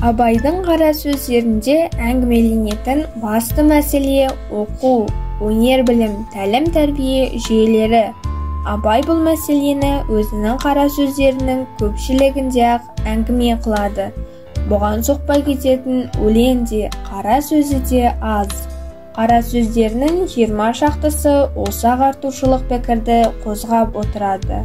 Абайдың қара сөздерінде әңгімеленетін басты мәселе оқу, өнер-білім, тәлім-тәрбие жүйелері. Абай бұл мәселені өзінің қара сөздерінің көпшілігінде-ақ әңгіме қылады. Бұған соқпай кететін өлең де, қара сөзі де аз. Қара сөздерінің 20 шақтысы осы ағартушылық пікірді қозғап отырады.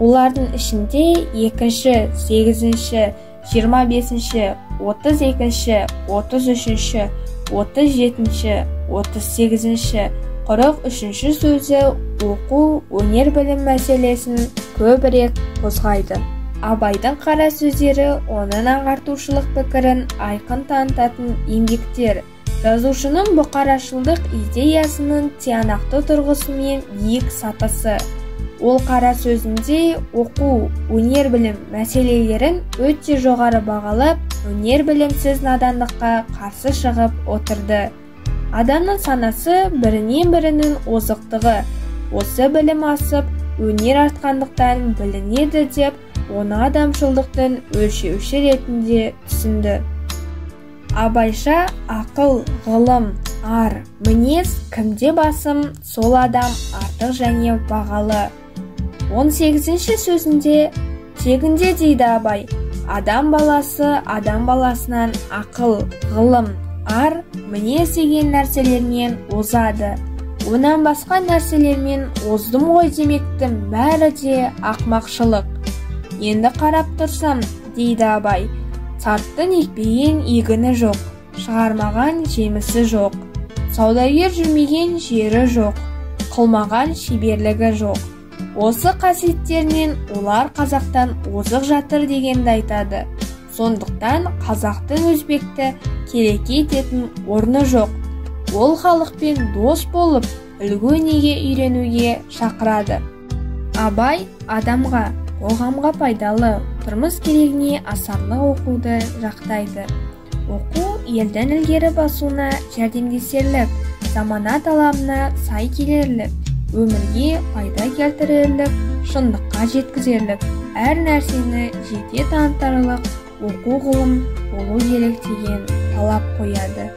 Олардың ішінде 2-ші, 8-ші, 25-ші, 32-ші, 33-ші, 37-ші, 38-ші, 43-ші сөзі оқу, өнер-білім мәселесін көбірек қозғайды. Абайдың қара сөздері оның ағартушылық пікірін айқын танытатын еңбектер. Жазушының бұқарашылдық идеясының тиянақты тұрғысымен биік сатысы. Ол қара сөзінде оқу, өнер-білім мәселелерін өте жоғары бағалап, өнер-білімсіз надандыққа қарсы шығып отырды. Адамның санасы бірінен бірінің озықтығы, осы білім асып, өнер артқандықтан білінеді деп, оны адамшылдықтың өлшеуші ретінде түсінді. Абайша ақыл, ғылым, ар, мінез кімде басым, сол адам артық және бағалы. 18-ші сөзінде тегінде дейді Абай, адам баласы адам баласынан ақыл, ғылым, ар, мінез деген нәрселермен озады. Онан басқа нәрселермен оздым ғой демектің бәрі де ақмақшылық. Енді қарап тұрсам, дейді Абай, сарттың екпеген егіні жоқ, шығармаған жемісі жоқ, саудагер жүрмеген жері жоқ, қылмаған шеберлігі жоқ. Осы қасиеттерінен олар қазақтан озық жатыр дегенді айтады. Сондықтан қазақтың өзбекті келеке ететін орны жоқ. Ол халықпен дос болып, үлгі өнеге үйренуге шақырады. Абай адамға, қоғамға пайдалы, тұрмыс керегіне асарлы оқуды жақтайды. Оқу елдің ілгері басуына жәрдемдесерлік, замана талабына сай келерлік, өмірге пайда келтірерлік, шындыққа жеткізерлік, әр нәрсені жете танытарлық оқу ғылым болу керек деген талап қояды.